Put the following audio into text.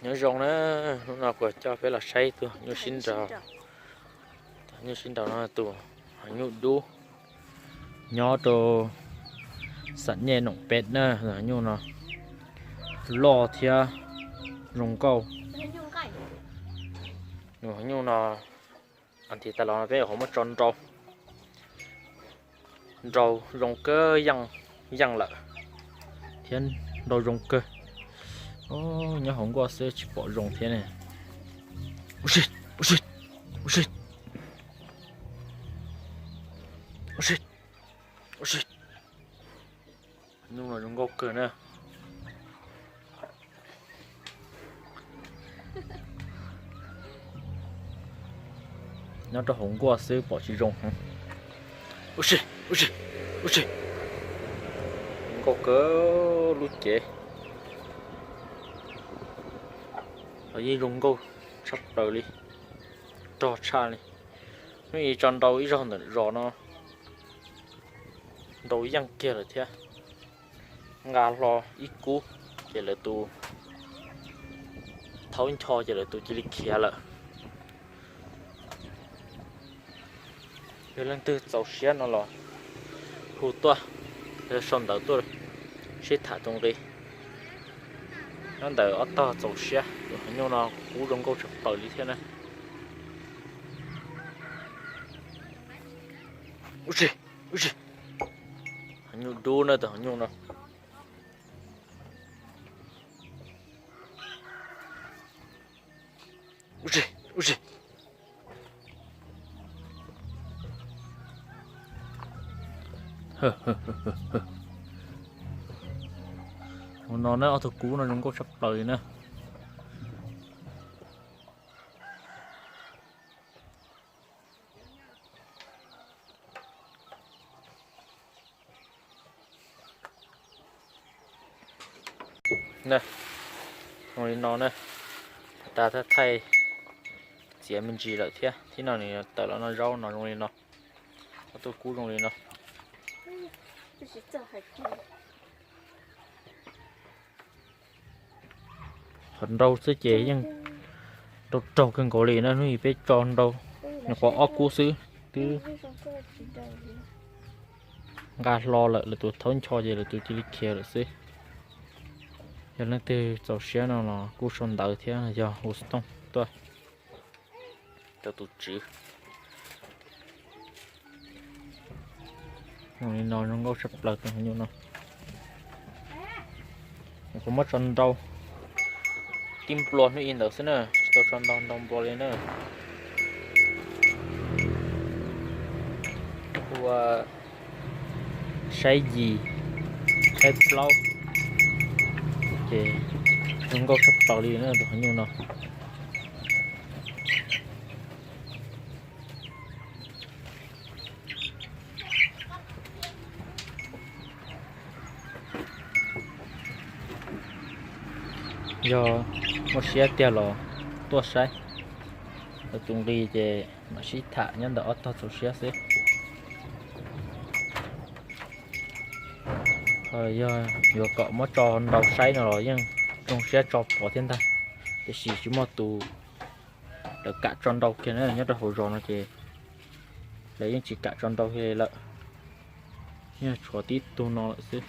Nyob zoo na, hnub no kuv coj peb los saib tus nyuj sib nraus. Nyuj sib nraus no tus nyuj dub nyob rau Xam Nyej Noom Peb na. Nyuj no loj thiab zoo nkauj. Nyuj no, tis tas los no peb yuav muab tso nrau, nrau zoo kawg yeej lawm thiab nrau zoo kawg. Nyob hauv nkuaj xwb tsis pom zoo thiab ne. Ua si, ua si, ua si, ua si, ua si. Nyuj no zoo nkauj kawg na. Nyob rau hauv nkuaj xwb pom tsis zoo heev. Ua si, ua si, ua si. Zoo nkauj kawg lub cev. Los yeej zoo nkauj tshaj plaws li, rog tshaj li. Hnub ib tso nrau ib zaug ntawm zos no, nrau yeej kiag lawm thiab. Nqa hlo ib kub ces lawv tus thaub ncho ces lawv tus cia li khiav lawm. Yog leej twg txaus siab no los hu tuaj, sau ntawv tuaj sib tham tus nqi. Nyob ntawm ob tog txaus siab, tus nyuj no kub zoo nkauj tshaj plaws li thiab na. Ua si, ua si. Nyuj dub na tus nyuj no. Ua si, ua si. Ua no na, ob tug kub no zoo nkauj tshaj plaws li na. Zoo li no na, tas thaij txiav me ntsis lawm thiab, thib no nws tawm los noj zaub no zoo li no, ob tug kub zoo li no. Qhov nrau xwb ces yeej nrau raug kawg nkaus li na, hnub ib peb tso nrau, nyuam qhuav ob kub xwb twb nqa hlo lawm, lawv tus thaub ncho ces lawv tus cia li khiav lawm xwb. Yog leej twg txaus siab no los kuj sau ntawv thiab yog hu xov tooj tuaj rau tus tswv. Zoo li no zoo nkauj tshaj plaws tus nyuj no. Kuv muab tso nrau tib nplua hnub ib ntawd xwb na, tsis tau tso ntau ntau nplua li na. Ua saib yim, saib plaub, ces zoo nkauj tshaj plaws li na tus nyuj no. Yog muaj siab tiag los tuaj saib, lawv tus nqi ces mam sib tham nyob ntawm ob tog txaus siab xwb. Yog yuav kom muab tso nrau saib no los yeej zoo siab tso pov thiab ntag, tiam sis tsis muaj tus lawv kam tso nrau kiag na, nyob rau hauv zos no ces lawv yeej tsis kam tso nrau kiag li lawm, yeej tshuav tib tug no lawm xwb.